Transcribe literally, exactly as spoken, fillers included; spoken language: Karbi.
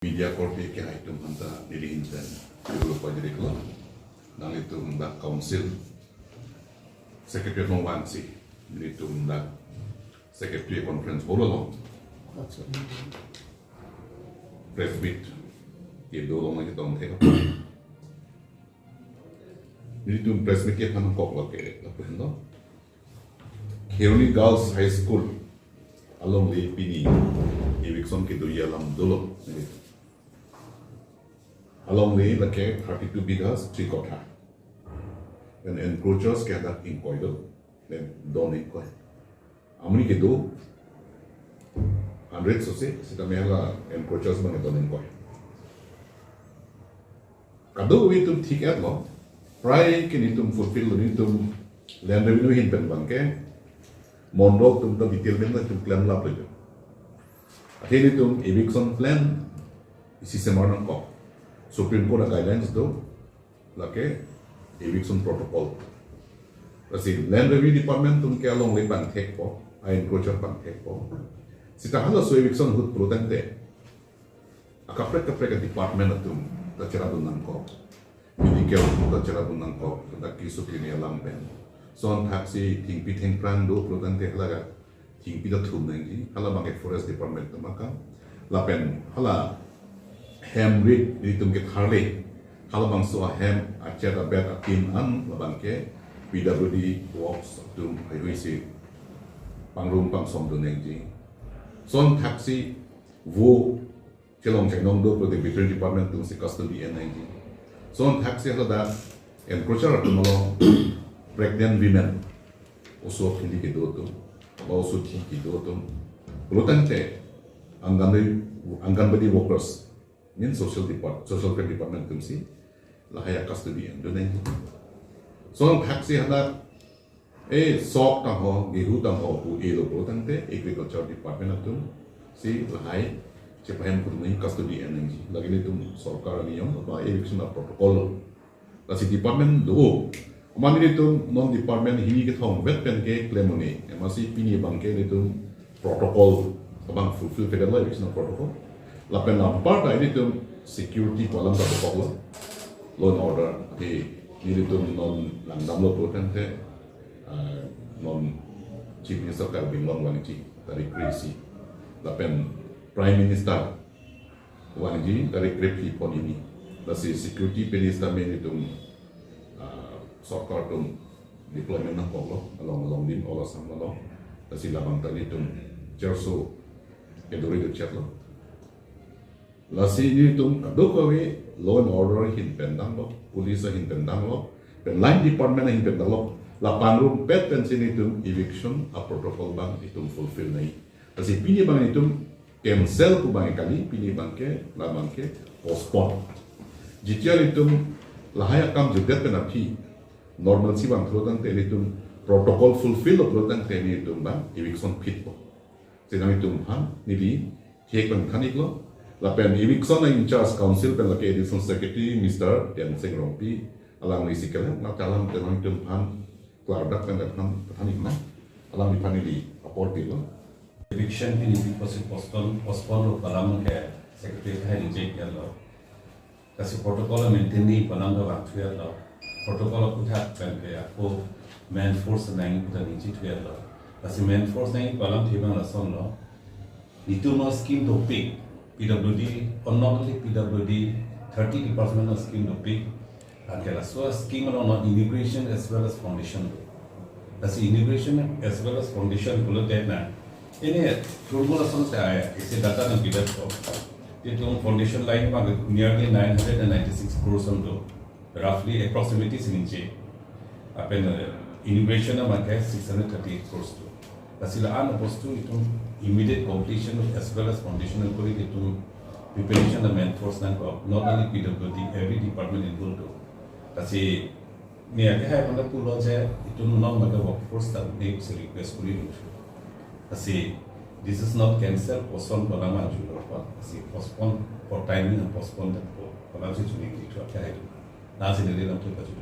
Media korte kehai atum aphanta neli ahin pen dolo pajirlo. Nanglitum dak council secretary nangvangsi nelitum dak secretary conference hall along press meet kedo along nangchetongthek. Nelitum press meet kephan kok lake lapen lo. Kheroni Girls High School alongle pini eviction kedoji alam dolo. Alongle lake thirty-two bighas, three kotha. Pen encroachers ke hadak ingkoi do, pen don ingkoi. Amonit kedo hundred sose, sitame hala encroachers abang don ingkoi. Kadokave atum thik-etlo, prai ke nelitum fulfill lo, nelitum Land Revenue ahin pen abangke, mondol atum ta detail pen nelitum klem lap lo. Athe nelitum eviction plan isi semar nangkok. Supreme Court a-guidelines do, lake eviction protocol. Lasi Land Revenue Department atum ke alongle pangthekpo, a-encroacher pangthekpo. Sita halaso eviction ahut pulotangte akaprek kaprek a-department atum ta cherapdun nangkok. Medical atum ta cherapdun nangkok, dak keso kene alam pen. Lason thaksi thengpi thengphrang do pulotangte hala thengpi ta thum nangji, hala abangke Forest Department atum akam. Lapen hala hem rit nelitum ketharle, halabangso ahem achet abet atin an labangke P W D Works atum heihui si pangrum pangsom dun nangji. Lason thaksi vo chelong chainong do pulote Veterinary Department atum si custody en nangji. Lason thaksi hala dak encroacher atum along pregnant women, oso aphili kedo atum, ba oso thi kedo atum, pulotangte Anganwadi, Anganwadi workers, means social depart-, social welfare department atum si lahai a-custody en dun nangji. Lason thaksi hala e sok tangho, gehu tangho pu-elo pulotangte Agriculture Department atum si lahai chepahem kudung nangji, custody en nangji. Lake nelitum sorkar aniyom ba eviction a-protocol lo. Lasi department do. Amat nelitum non department hini kethom vet pen keklem un-e. Amatsi pini abangke nelitum protocol abang fulfill theklo, eviction protocol. Lapen anparta nelitum security pu alam ta dokoklo, law and order. Athe nelitum non langdamlo pulotangte, ah, non Chief Minister Karbi Anglong vangji tarik kre-isi. Lapen Prime Minister vangji tarik krephli pon hini. Lasi security pen sitame nelitum, ah, sorkar atum deployment nangkoklo, along along dim all Assam along. Lasi labang ta nelitum cherso keduri do chetlo. Lasi nelitum kadokave law and order ahin pen damlo, police ahin pen damlo, pen line department ahin pen damlo. La pangrumpet pensi nelitum eviction a-protocol abang itum fulfill nangji. Lasi pini abang itum cancel pu abang kali, pini abangke, labangke postpone. Jetia nelitum lahai akam jutdet pen aphi normalcy vang pulotangte, nelitum protocol fulfill lo pulotangte nelitum abang eviction phitpo. Lasi nanglitum aphan neli thek pen than-iklo. Lapen eviction a-in-charge council pen lake Additional Secretary Mister Tensing Rongpi, alangli si kelang, la alam te nanglitum aphan klardak pen than, than-iklo. Alangliphan neli apor pilo. Eviction pini pi posi postpone, postpone lo pu alam ke secretary hai reject ya lo. Lasi protocol maintain nangji pu alam ta vangthu ya lo. Protocol aphuthak pen ke ako main force nangji pu ta ningje thu ya lo. Lasi main force nangji pu alam thibang lason lo. Nelitum a-scheme dopik, P W D, or not only P W D, thirty department a-scheme dopik. Anke laso a-scheme along non inauguration as well as foundation do. Lasi inauguration as well as foundation pulote na, ini thurmul ason se aya, isi data nangpidet ko. Itum foundation line abang nearly nine hundred and ninety-six crores an do. Roughly approximately si ningje. Lapen, eh, inauguration abangke six hundred thirty-eight crores do. Lasi la-an bostu itum immediate completion as well as foundation kori itum preparation a-main force nangkok, not only P W D, every department involved do. Lasi ne ake hai mana pulo je itum non maka workforce ta ne se request kori dun. Lasi this is not cancel, postpone pu alam arjulo. Lasi postpone for timing and postpone that ko. Pu alam si chuni itu ake hai. Lasi neli lam tu paju.